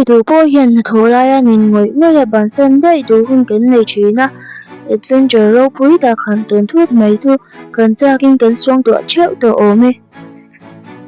Mi tu pawh hian hnathawh laia nin ngawih ngawih a bansan daih duh hun kan nei thin a, adventure ropui tak han tawn thut mai chu kan chakin kan suangtuah theuh tawh awm e.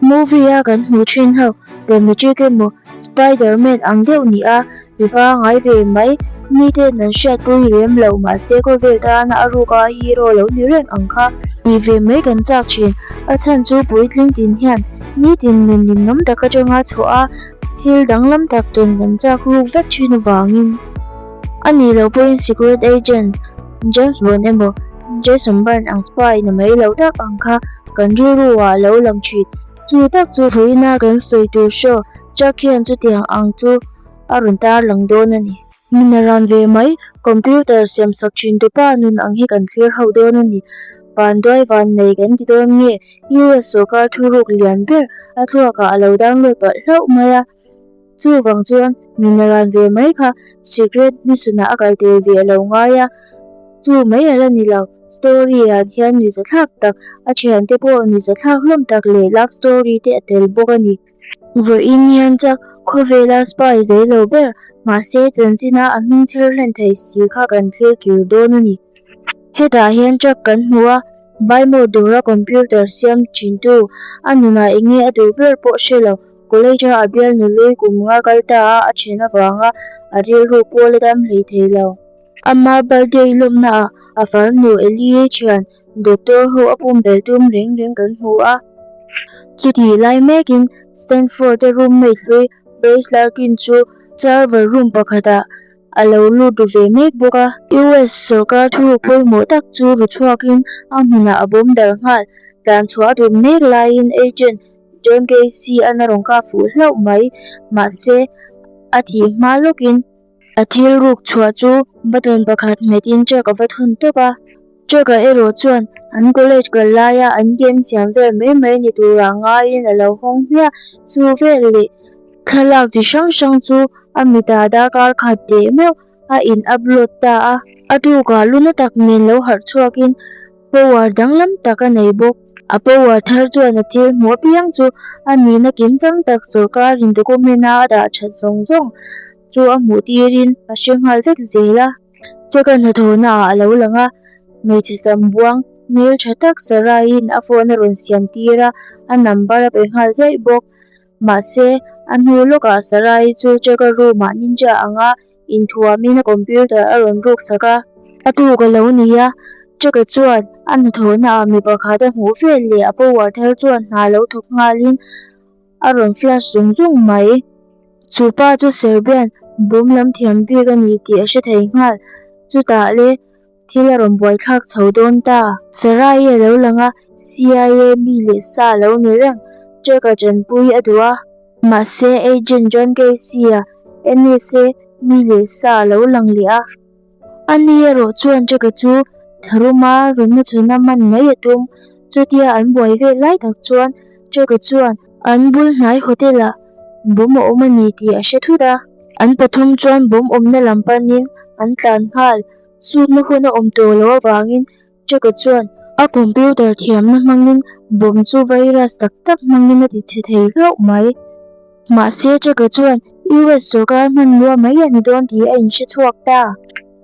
Movie a kan hmuh thin ho, The Matrix emaw Spider-Man ang deuh ni a, mi pangai ve mai, miten an hriatpui lem loh mahse khawvel tana a ruka hero lo ni reng ang kha tih ve mai kan chak thin. A chhan chu puitling tin hian nitin nun ninawm tak atanga chhuah a, thil danglam tak tawn kan chak ruk vek thin avangin. A nih loh pawhin Secret Agent James Bond emaw Jason Bourne ang spy na mai loh tak ang kha kan rilru ah lo lang thin. Chu tak chu vawiina kan sawi tur show Chuck hian chutiang ang chu a rawn tarlang dawn a ni. Min a ran ve mai, computer siam sak thin tupa nun ang hi kan thlir hauh dawn a ni. Vanduai van nei kan ti dawn nge US sawrkar thuruk lian ber a thluakah a lo download palh hlauh mai a. Chuvang chuan min a ran ve mai kha secret mission ah a kal tel ve a lo ngai a, chu mai a la ni lo. Story ah hian nuihzathlak tak, a thiante pawh nuihzathlak hlawm tak leh love story te a tel bawk a ni. Vawiin hian chuan khawvela spy zei lo ber, mahse chanchina a hming chher hlen thei si kha kan thlir kir dawn a ni. Hetah hian truck kan hmu a, Baimawt dawra computer siam thintu, a nunah eng nge a duh ber pawh hre lo, college-a a bialnu lui kum nga kal ta a, a then avanga a rilru pawl a dam hlei thei lo. Ama birthday lawmnaah a farnu Ellie thian doctor ho a pumpelh tum reng reng kan hmu a. Chutih lai mekin Stanford-a roommate hlui Grace Larkin chu server room pakhatah a lo lut ru ve mek bawk a. US sawrkar thuruk pawimawh tak chu ru chhuakin a hmunah a bawm dar nghal. Tlan chhuah a tum mek laiin agent John Casey-a'n a rawn kap fuh hlauh mai. Mahse, a thih hma lawkin. A thil ruk chhuah chu button pakhat hmetin truck a va thun tawp a, truck ah erawh chuan an college kal laia an game siam vel mai mai ni turah ngaiin a lo hawng hmiah. Chu vel leh thlalak chi hrang hrang chu a mitah darkar khat teh meuh a in upload ta a. A tukah lu na tak nen lo harh chhuakin Power danglam tak a nei bawk. A power thar chuan a thil hmuh apiang chu a nihna kimchang tak sawrkarin document a a dah that zawng zawng chu a hmuh tirin a hre nghal vek zel a. Chuka hnathawhna ah a lo lang a, hmeichhe sam buang hmel tha tak Saraiin a phone a rawn siam tir a, a number a pe nghal zaih bawk. Mahse, a hnu lawkah Sarai chu Chuka room ah ninja anga Inthuamin a computer a rawn ruk sak a. A tuk a lo ni a, Chuck-a chuan a hnathawhna ah mi pakhat a hmuh vel leh a power thar chuan hna lo thawk nghalin a rawn flash zung zung mai. Chu pa chu Serbian bawm lam thiam bik a ni tih a hre thei nghal. Chutah le thil a rawn buaithlak chho dawn ta. Sarai a lo lang a, CIA mi leh sa a lo ni reng. Chuck-a tanpui a duh a. Mahse, Agent John Casey-a NSA mi leh sa a lo lang leh a. Ani erawh chuan Jack-a chu tharuma rawn hmachhawn a man mai a tum. Chutia an buai vel lai tak chuan Jack-a chuan an bul hnai hotel-ah bomb a awm a ni tih a hre thut a. An pathum chuan bomb awmna lam panin an tlan nghal. Sutna hun a awm tawh loh avangin Chuka chuan a computer thiamna hmangin bomb chu virus tak tak hmangin a ti chhe thei hlauh mai. Mahse Chuka chuan US sorkar hmanrua mai a ni dawn tih a inhre chhuak ta.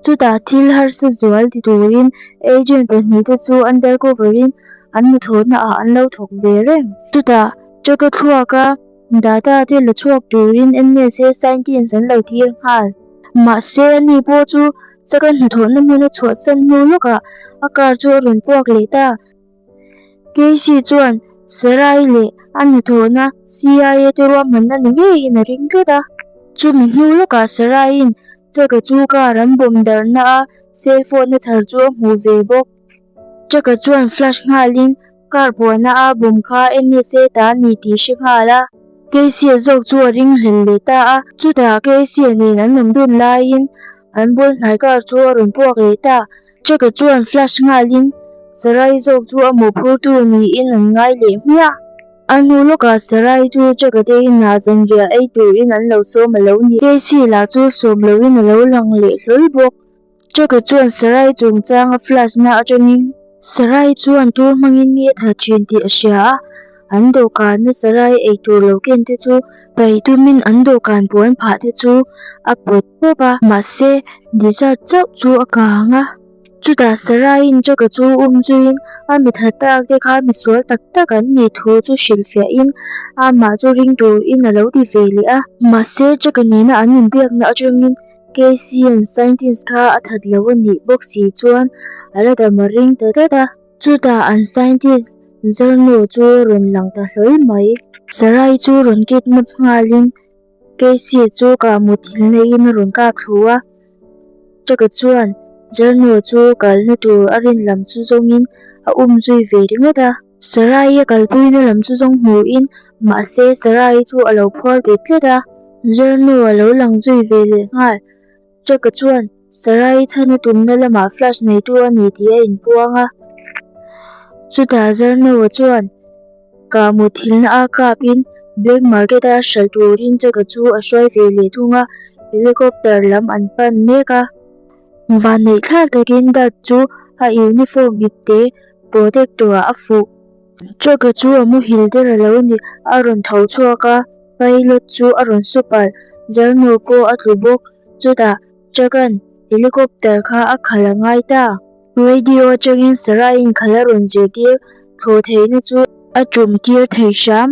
Chutah thil harsa zual ti turin agent pahnihte chu undercover in an hnathawhna ah an lo thawk ve reng. Chutah Chuka thluaka data te la chhuak turin NSA scientists an lo tir nghal. Mahse ani pawh chu Chaka hnathawhna hmun a chhuahsan hnu lawkah a car chu a rawn puak leh ta. Casey chuan Sarai leh a hnathawhna CIA te ruahmanna ni ngeiin a ring tlat a. Chumi hnu lawkah Saraiin Chaka chu car an bawm darhna a cell phone a chhar chu a hmuh ve bawk. Chaka chuan flash nghalin Car puahna a bawm kha NSA ta a ni tih hre nghal a. Casey-a zawk chu a ring hlel leh ta a. Chutah Casey-a nen an awm dun laiin an bul hnai car chu a rawn puak leh ta. Jack-a chuan flash nghalin Sarai zawk chu a mawhphurtu niin an ngai leh hmiah. A hnu lawkah Sarai chu Jack-a te inah zanriah ei turin an lo sawm a lo ni. Casey lah chu sawm loin a lo lang leh hlawl bawk. Chuka chuan Sarai chungchanga flash na atangin Sarai chuan tur hmangin mi a that thin tih a hria a. An dawhkana Sarai eitur lo ken te chu pai tumin an dawhkan puan phah te chu a pawt pawp a, mahse dessert chauh chu a kang a. Chutah Saraiin Jack-a chu um zuiin a mi that tak te kha misual tak tak an nih thu chu hrilhfiahin amah chu ring turin a lo ti ve leh a. Mahse Jack-a nena an inbiakna atangin Casey-a'n scientist kha a that lo a nih bawk si chuan a la dam a ring ta tlat a. Chutah an scientist Zerno chu a rawn lang ta hlawl mai. Sarai chu rawn kidnap nghalin Casey chu kah mut thil neiin a rawn kap thlu a. Chuck-a chuan Zerno chu kalna tur a rin lam chu zawngin a um zui ve ringawt a. Sarai-a kalpuina lam chu zawng hmuhin mahse Sarai chu a lo phuar bet tlat a. Zerno a lo lang zui ve leh nghal. Chuck-a chuan Sarai chhan a tumna lamah flash neitu a ni tih a inpuang a. Chutah Zerno-a chuan Kah mut thilna a kapin black market a hralh turin Jack-a chu a hruai ve leh thung a, helicopter lam an pan mek a. Vanneih thlak takin Dart chu a uniform ipte protector ah a fuh. Jack-a chu a muhil der a lo ni, a rawn tho chhuak a, pilot chu a rawn su palh, Zerno pawh a tlu bawk. Chutah Jack-a'n helicopter kha a khalh a ngai ta. Radio atangin Sarah-in khalh a rawn zirtir thlawh theihna chu a tum tir thei hram.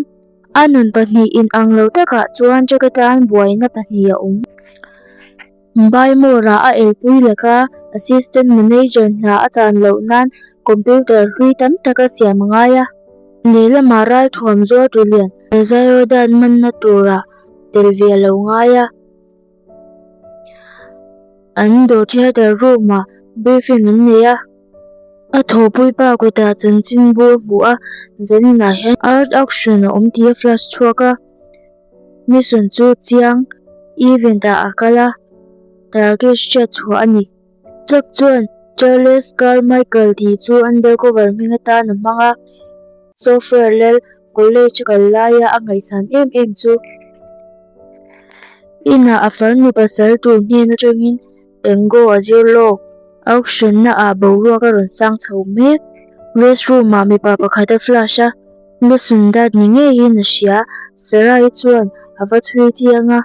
A nun pahnih inang lo takah chuan Jack-a tan buaina pahnih a awm. Baimawra a elpui laka Assistant Manager hna a chan loh nan computer hlui tam tak a siam a ngai a. Lehlamah ralthuam zuartu lian Zayodhan manna tura tel ve a lo ngai a. An dawr theatre room ah briefing an nei a, a thawhpui pa kutah chanchinbu a hmu a, zaninah hian art auction a awm tih a flash chhuak a, mission chu chiang event ah a kal a, target hriat chhuah a ni. Chuck chuan Charles Carmichael tih chu undercover hming atan a hmang a, software lal college kal laia a ngaihsan em em chu inah a farnu pasal tur hnen atangin tango a zir lawk. Auction na ah boruak a rawn sang chho mek. Restroom ah mipa pakhat a flash a, lesson dat ni ngeiin a hria. Sarah-i chuan a va chhui chiang a.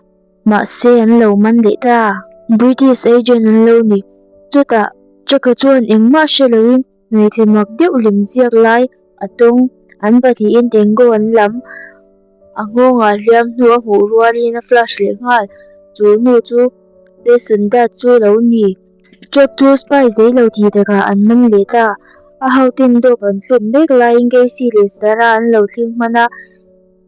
Mahse an lo man leh ta. British agent an lo ni. Chutah Chuck-a chuan engmah hre loin hmeichhe mak deuh lem ziak lai a tawng. An pahnihin tango an lam. A nghawngah hliam hnu a hmuh rualin a flash leh nghal. Chu hnu chu Leson Dat chu lo ni. Chuck chu spy zei lo tih takah an man leh ta. A hoten dawp an hlum mek laiin Casey leh Sarah an lo thleng hman a.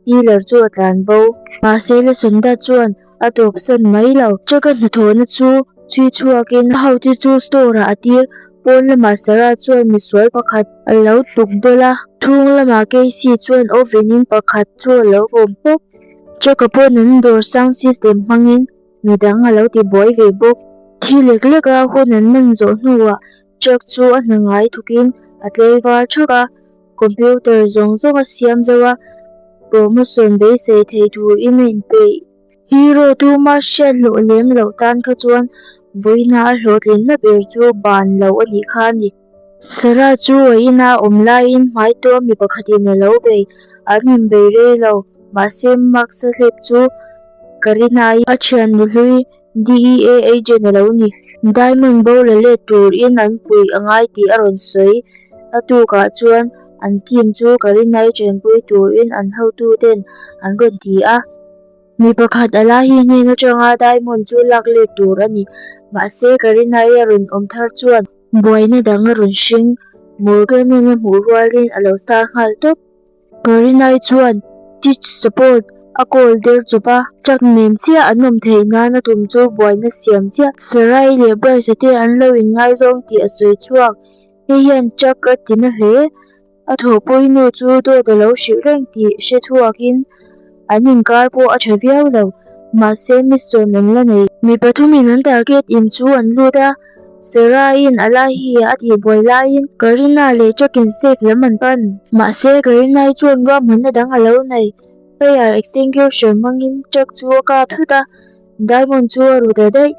Dealer chu a tlan bo. Mahse Lesonda chuan a tawpsan mai lo. Chuck-a hnathawhna chu chhui chhuakin a hote chu store-ah a tir. Pawn lamah Sarah chuan misual pakhat a lo tluk dawlh a. Chhung lamah Casey chuan oven-in pakhat chu a lo vawm pawp. Chuck-a pawn an dawr sound system hmangin midang a lo ti buai ve bawk. Thi lek leka hun an man zawh hnuah Chuck chu a hna ngai thukin a tlei var thak a. Computer zawng zawng a siam zo a, promotion beisei thei turin a inpeih. Hero tuma hriat hlawh lem loh tan kha chuan vawiina a hlawhtlinna ber chu ban lo a nih kha a ni. Sarah chu a ina a awm laiin hmai tuam mi pakhatin a lo bei. An inbei rei lo, mahse Max a hlep chu Karina-i a thian nuhlui DEA agent a lo ni. Diamond bo la let turin an puih a ngai tih a rawn sawi. A tukah chuan an team chu Karinai chenpui turin an hotuten an rawn ti a. Mi pakhat a la hi hnen atanga Diamond chu lak let tur a ni. Mahse Karinai a rawn awm thar chuan buaina dang a rawn hring. Morgan-a'n a hmuh rualin a lo star nghal tawp. Karinai chuan Teach support a call der chawp a. Chuck nen chiah an awm theih nan a tum chu buaina siam chiah. Sarai leh Bryce-a te an lo inngaizawng tih a sawi chhuak. Hei hian Chuck a ti na hle. A thawhpui nu chu dawt a lo hrilh reng tih hre chhuakin an inkar pawh a tha viau lo. Mahse mission an la nei. Mi pathumin an target in chu an lut a. Sarah-in Alahi a tihbuai laiin Karina leh Chuck-in safe lam an pan. Mahse, Karina-i chuan ruahmanna dang a lo nei. Fire extinguisher hmangin Chuck chu a kap thut a, Diamond chu a ru ta daih.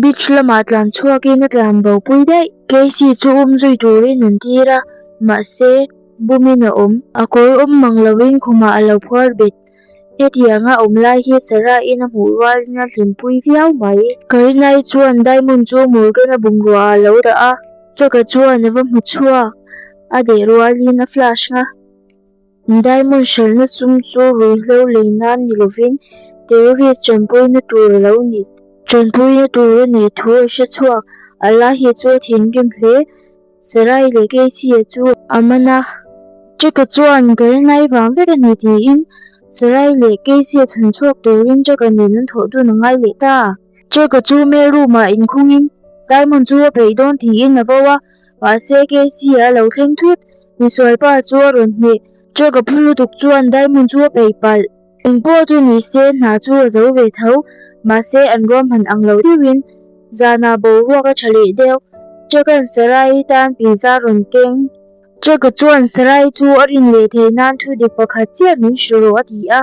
Beach lamah tlan chhuakin a tlan bo pui daih. Casey chu um zui turin an tir a, mahse. Bumin a awm. A kawr awm mang loin khumah a lo phuar bet. Hetianga awm lai hi Sarah-in a hmuh rualin a hlimpui viau mai. Karinai chuan Diamond chu Morgan-a bungrua ah a lo dah a, Chuck-a chuan a va hmu chhuak. A deh rualin a flash a. Diamond hralhna sum chu ruihhlo lei nan ni lovin terrorist tanpuina tur a lo ni. Tanpuina tur a nih thu a hre chhuak. Allahi chu a thinrim hle. Sarai leh Keichhia chu a man a. Jack-a chuan ka rinai vang vek a ni tiin Sarai leh Keichhia chhan chhuak turin Jack-a nen an thawh dun a ngai leh ta. Jack-a chu mail room-ah inkhungin Diamond chu a peih dawn tiin a vo a, mahse Keichhia a lo thleng thut. Misualpa chu a rawn hneh. Jack-a phu lutuk chuan Diamond chu a peih palh. Engpawh chu ni se hna chu a zo ve tho, mahse an ruahman ang lo deuhin zanah boruak a tha leh deuh. Jack-a'n Sarai tan pizza rawn keng. Jack-a chuan Sarai chu a rin leh theih nan thu dik pakhat chiah min hrilh rawh a ti a.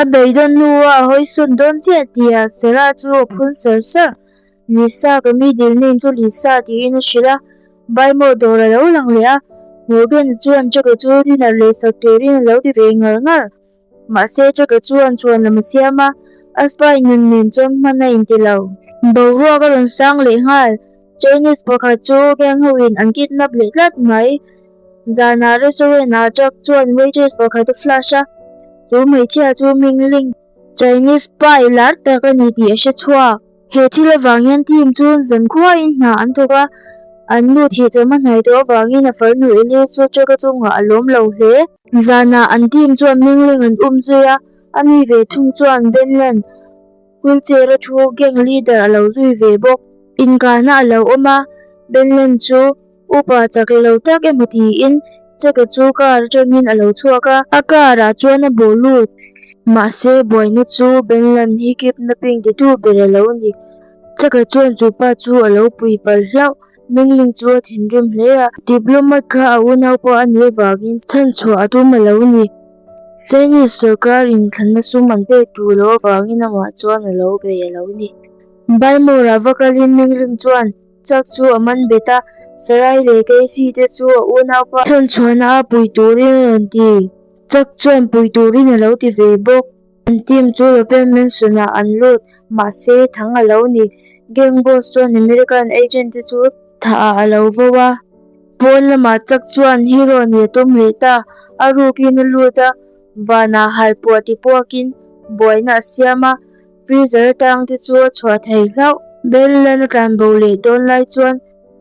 A beidawn hnua a hawisawn dawn chiah tihah Sarah chu a phun sar sar. Lisa ka middle name chu Lisa tiin a hrilh a, Baimawh dawr a lo lang leh a, Morgan chuan Jack-a chu dinner leisak turin a lo ti ve ngar ngar. Mahse Jack-a chuan chuan lam a siam a, a spy nun nen chuan hman a inti lo. Boruak a rawn sang leh nghal, Chinese pakhat chu gang hoin an kidnap leh tlat mai. Zanah restaurant ah Jack chuan waitress pakhat a flash a, chu hmeichhia chu Mingling. Chinese spy lar tak a ni tih a hre chhuak. He thil avang hian team chu zankhuain hna an thawk a, an nu thihchawm a hnai tawh avangin a farnu Ellie chu Jack-a chungah a lawm lo hle. Zanah an team chuan Mingling an um zui a, a ni ve thung chuan Ben Lan wheelchair-a thu gang leader a lo zui ve bawk. Inkahna a lo awm a, Ben Lan chu Upa chak lo tak emaw tiin Jack-a chu car atangin a lo chhuak a, a car ah chuan a bawh lut. Mahse buaina chu Ben Lan hi kidnapping titu ber a lo ni. Jack-a chuan chu pa chu a lo pui palh hlauh. Mingling chu a thinrim hle a, diplomat kha a unau pawh a nih avangin chhanchhuah a tum a lo ni. Chinese sorkar in thlanna sum an pek tur loh avangin amah chuan a lo bei a lo ni. Balmore-ah va kalin Mingling chuan Chuck chu a man bet a, Sarai leh Casey te chu a unaupa chhanchhuahna a pui turin a rawn ti. Chuck chuan pui turin a lo ti ve bawk. An team chu European Mansion ah an lut, mahse thang a lo ni. Gang boss chuan American agent te chu thah ah a lo vo a. Pawn lamah Chuck chuan hero nih a tum leh ta, a rukin a lut a, vanah halpuah ti puakin buaina a siam a. Freezer atang te chu a chhuah thei hlauh. Bell-an a tlanbo leh dawn lai chuan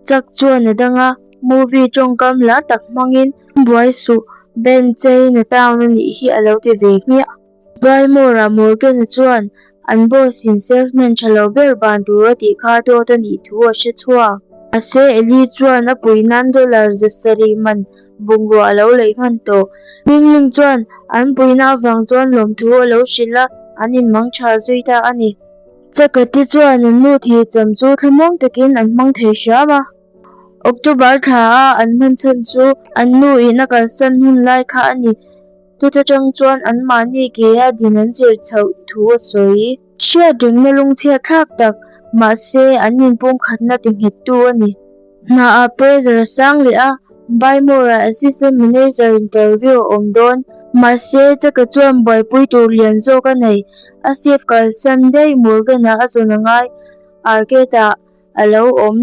Chuck chuan a dang a, movie tawngkam lar tak hmangin buai suh, Ben China town a nih hi a lo ti ve hmiah. Brymore-ah Morgan-a chuan an boss-in salesman tha lo ber ban tur a tih kha dawt a nih thu a hre chhuak. Mahse, Ellie chuan a pui nan dollar 700 man bungrua a lo lei hman tawh. Mingling chuan an puihna avang chuan lawmthu a lo hrilh a, an inmang tha zui ta a ni. Chakati chuan an nu thih cham chu thlamuang takin an hmang thei hram a. October thla a an hman chhan chu an nu in a kalsan hun lai kha a ni. Chuta tang chuan anmahni ke a din an zir chhoh thu a sawi. Hriat rengna lungchhiat thlak tak, mahse an inpumkhatna tinghettu a ni. Hnaah pressure a sang leh a, Bymore-ah assistant manager interview a awm dawn. Mahse, Jack-a chuan buaipui tur lian zawk a nei. A shift kalsan daih Morgan-ah a zawn a ngai. Arcade-ah a lo awm.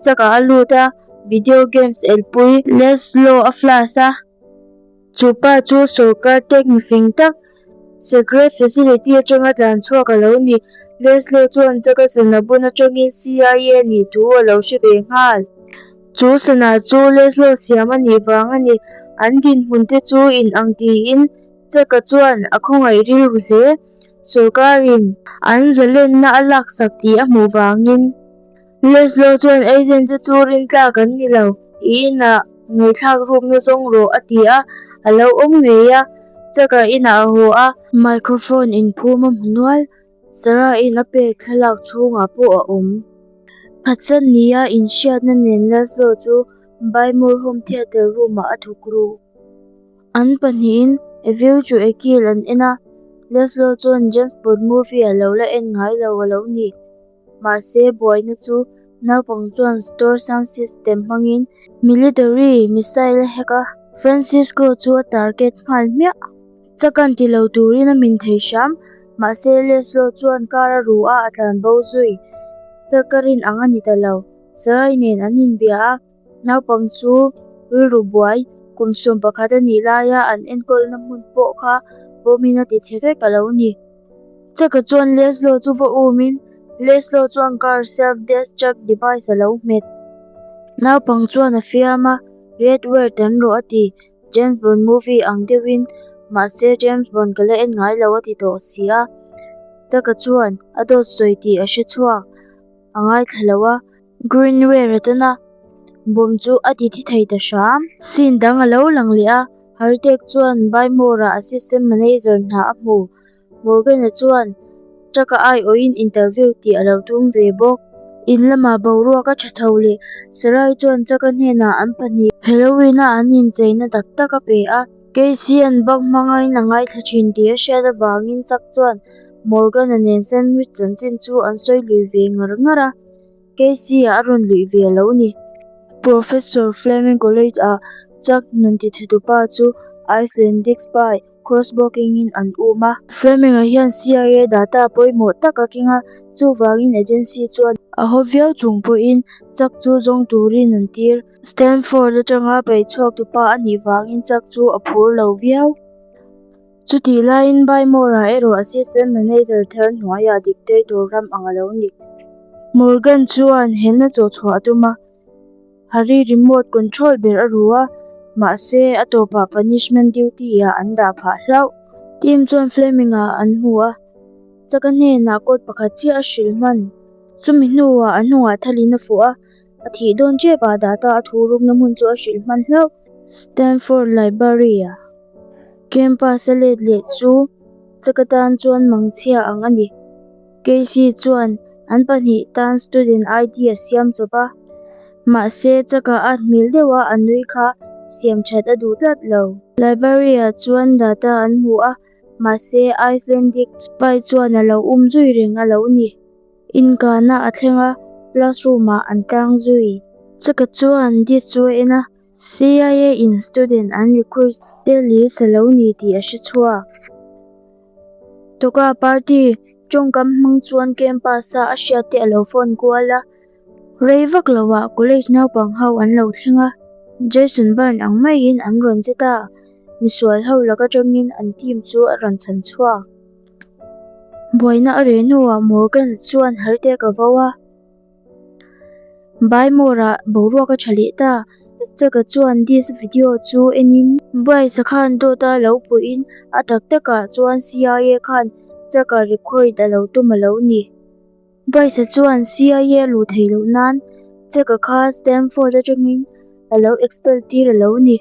Jack-ah a lut a, video games elpui Leslow a flash a. Chu pa chu sorkar tech mifing tak, secret facility atanga tlan chhuak a lo ni. Leslie chuan Jack-a sana bun atangin CIA nih thu a lo hre ve nghal. Chu sana chu Leslie siam a nih vang a ni. An dinhmun te chu in ang tiin Jack-a chuan a khawngaih rilru hle. Sorkarin an zalenna a laksak tih a hmuh vangin. Leslo chuan agent te chu rintlak an ni lo, i inah ngaihthlak rukna zawng rawh a ti a, a lo awm ngei a, Chuck-a inah a haw a. Microphone inphum a hmu nual, Sarah-in a pek thlalak chhungah pawh a awm. Phatsan nia inhriatna nen Leslo chu Bymore Home Theatre room-ah a thawk ru. An pahnihin A View to a Kill an en a, Leslo chuan James Bond movie a lo la en ngai lo a lo ni. Mahse, buaina chu naupang chuan store sound system hmangin military missile a hack a. Francisco chu a target nghal hmiah. Chakan ti lo turin a min thei hram, mahse Leslo chuan car a ru a, a tlan bo zui. Chaka rin ang a ni ta lo. Sarai nen an inbia a, naupang chu rilru buai, kum 11 a nih laia an enkawlna hmun pawh kha bawmin a ti chhe vek a lo ni. Chaka chuan Leslo chu va umin Leslo chuan car self-destruct device a lo hmet. Naupang chuan a fiam a, Red ware tan rawh a ti. James Bond movie ang deuhin, mahse James Bond ka la en ngai lo a ti tawh si a. Chaka chuan a dawt sawi tih a hre chhuak, a ngaithla lo a. Greenware a tan a, bomb chu a ti thi thei ta hram. Scene dang a lo lang leh a, Haritek chuan Bymore-a assistant manager hna a hmu. Morgan-a chuan truck-a aiawhin interview tih a lo tum ve bawk. In lamah boruak a tha chho leh Sarai chuan truck-a hnenah an pahnih Halloween-a an incheina tak tak a pe a. Casey-a'n bug hmangain a ngaithla thin tih a hriat avangin truck chuan Morgan-a nen sandwich chanchin chu an sawi lui ve ngar ngar a, Casey-a a rawn luih ve a lo ni. Professor Fleming College-ah truck nun tithatupa chu Icelandic spy Crossbow kengin an um a. Fleming-a hian CIA data pawimawh tak a keng a, chuvangin agency chuan a haw viau chung pawhin Chuck chu zawng turin an tir. Stanford atanga peih chhuak tupa a nih vangin Chuck chu a phur lo viau. Chutih laiin Bymore-a erawh assistant manager thar hnuaiah dictator ram ang a lo ni. Morgan chuan helna chaw chhuah a tum a. Harry remote control ber a ru a, mahse a tawpah punishment duty ah an dah phah hlauh. Team chuan Fleming-a an hmu a, Chaka hnenah code pakhat chiah a hrilh hman. Chumi hnuah a hnungah thalin a fuh a, a thih dawn tepah data a thu rukna hmun chu a hrilh hman hlauh. Stanford Library-a campus a let leh chu Chaka tan chuan mangchhia ang a ni. Casey chuan an pahnih tan student ID a siam chawp a, mahse chaka a hmel deuha a nui kha siam that a duh tlat lo. Library-ah chuan data an hmu a, mahse Icelandic spy chuan a lo um zui reng a lo ni. Inkahna a thleng a, classroom-ah an tlang zui. Chaka chuan disc chu a en a, CIA in student an recruit te list a lo ni tih a hre chhuak. Tawka party tawngkam hmang chuan campus a a hriat te a lo phone kual a, rei vak lo ah college naupang ho an lo thleng a, Jason Byrne ang maiin an rawn che ta, misual ho lak atangin an team chu a rawn chhan chhuak. Buaina a reh hnuah Morgan chuan Hartek a vo a. Baimawrah boruak a tha leh ta. Chaka chuan disc video chu enin Bryce-a khan dawt a lo puihin a tak takah chuan CIA khan Chaka record a lo tum a lo ni. Bryce-a chuan CIA a luh theih loh nan Chaka kha Stanford atangin a lo expel tir a lo ni.